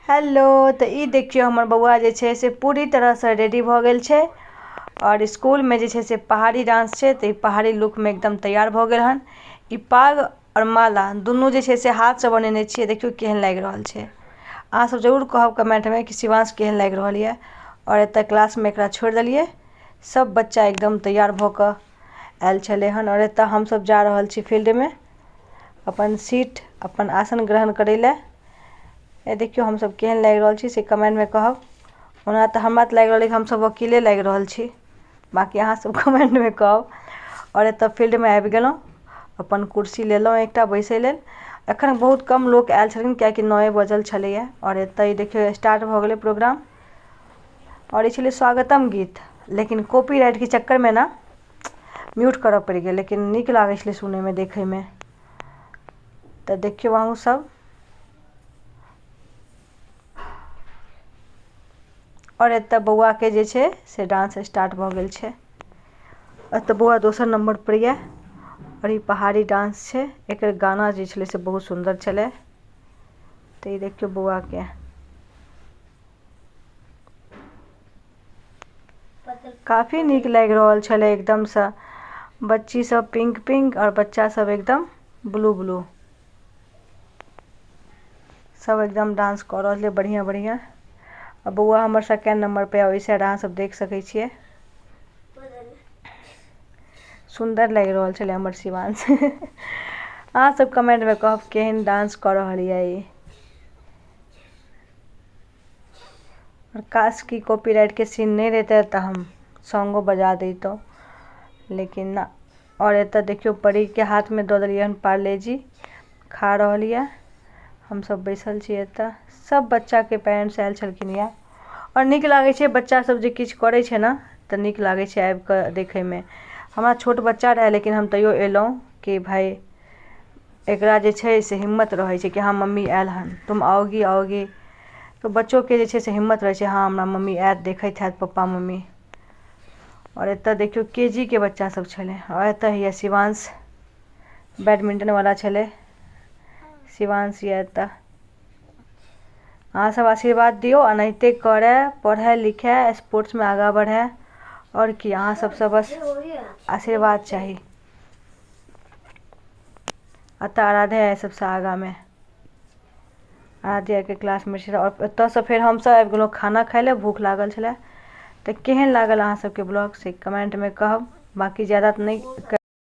Hello, तऽ ई देखियौ हमर बौआ जे छै से पूरी तरहसँ रेडी भऽ गेल छै आओर स्कूलमे जे छै से पहाड़ी डांस छै, तऽ ई पहाड़ी लुकमे एकदम तैयार भऽ गेल हन। ई पाग आओर माला दुनू जे छै से हाथसँ बनेने छियै। देखियौ केहन लागि रहल छै। अहाँ सब जरूर कहब कमेंटमे कि शिवांश केहन लागि रहल यऽ। आओर एतऽ क्लासमे एकरा छोड़ि देलियै। सब बच्चा एकदम तैयार भऽ कऽ आयल छलै हन। आओर एतऽ हमसब जा रहल छी फील्डमे अपन सीट अपन आसन ग्रहण करै लए। देखियौ हमसब केहन लागि रहल छी से कमेंटमे कहब। ओना तऽ हमरा तऽ लागि रहल अइ कि हमसब वकीले लागि रहल छी, बाँकी अहाँ सब कमेंटमे कहब। आओर एतऽ फील्डमे आबि गेलहुँ, अपन कुर्सी लेलहुँ एकटा बैसै लेल। एखन बहुत कम लोक आयल छथिन कियाकि 9 बजल छलैया। आओर एतऽ देखियौ स्टार्ट भऽ गेलै प्रोग्राम। आओर ई छलै स्वागतम गीत, लेकिन कॉपीराइटके चक्करमे ने म्यूट करऽ पड़ि गेल, लेकिन नीक लागै छलै सुनैमे देखैमे। तऽ देखियौ अहूँ सब। आओर एतऽ बौआके जे छै से डांस स्टार्ट भऽ गेल छै। एतऽ बौआ दोसर नंबर पर यऽ। आओर ई पहाड़ी डांस छै, एकर गाना जे छलै से बहुत सुन्दर छलै। तऽ ई देखियौ बौआके काफी नीक लागि रहल छलै एकदमसँ। बच्ची सब पिंक पिंक आओर बच्चा सब एकदम ब्लू ब्लू, सब एकदम डांस कऽ रहल छै बढ़िआँ बढ़िआँ। आ बौआ हमर सेकेंड नंबर पे ओहि साइड अहाँ सब देख सकै छियै। सुन्दर लागि रहल छलै हमर शिवांश। अहाँ सब कमेंटमे कहब केहन डांस कऽ रहल यऽ ई। आओर काश की कॉपीराइटके सीन नहि रहितै तऽ हम सॉन्गो बजा दैतहुँ, लेकिन ना। आओर एतऽ देखियौ परीके हाथमे दऽ देलियै हन पार्लेजी, खा रहल यऽ। हमसब बैसल छी एतऽ, सब बच्चाके पेरेंट्स आयल छलखिन यऽ। आओर नीक लागै छै बच्चा सब जे किछु करै छै ने तऽ नीक लागै छै आबिकऽ देखैमे। हमरा छोट बच्चा रहै लेकिन हम तैयो एलहुँ कि भाय एकरा जे छै से हिम्मत रहै छै कि हँ मम्मी आयल हन, तुम आओगी आओगी। तऽ बच्चोके जे छै से हिम्मत रहै छै, हँ हमरा मम्मी आयत, देखैत हैत पप्पा मम्मी। आओर एतऽ देखियौ के जी के बच्चा सब छलै। आओर एतऽ हैया शिवांश बैडमिंटन वाला छलै, शिवांश यऽ एतऽ। अहाँ सब आशीर्वाद दियौ, एनाहिते करय, पढ़य लिखय, स्पोर्ट्समे आगाँ बढ़य। आओर की अहाँ सबसँ बस आशीर्वाद चाही। एतऽ आराध्या अइ सबसँ आगाँमे, आराध्याके क्लासमे छै। आओर एतऽसँ फेर हमसब आबि गेलहुँ खाना खाइ लए, भूख लागल छलै। तऽ केहन लागल अहाँ सबके ब्लॉग से कमेंटमे कहब। बाँकी ज्यादा तऽ नहि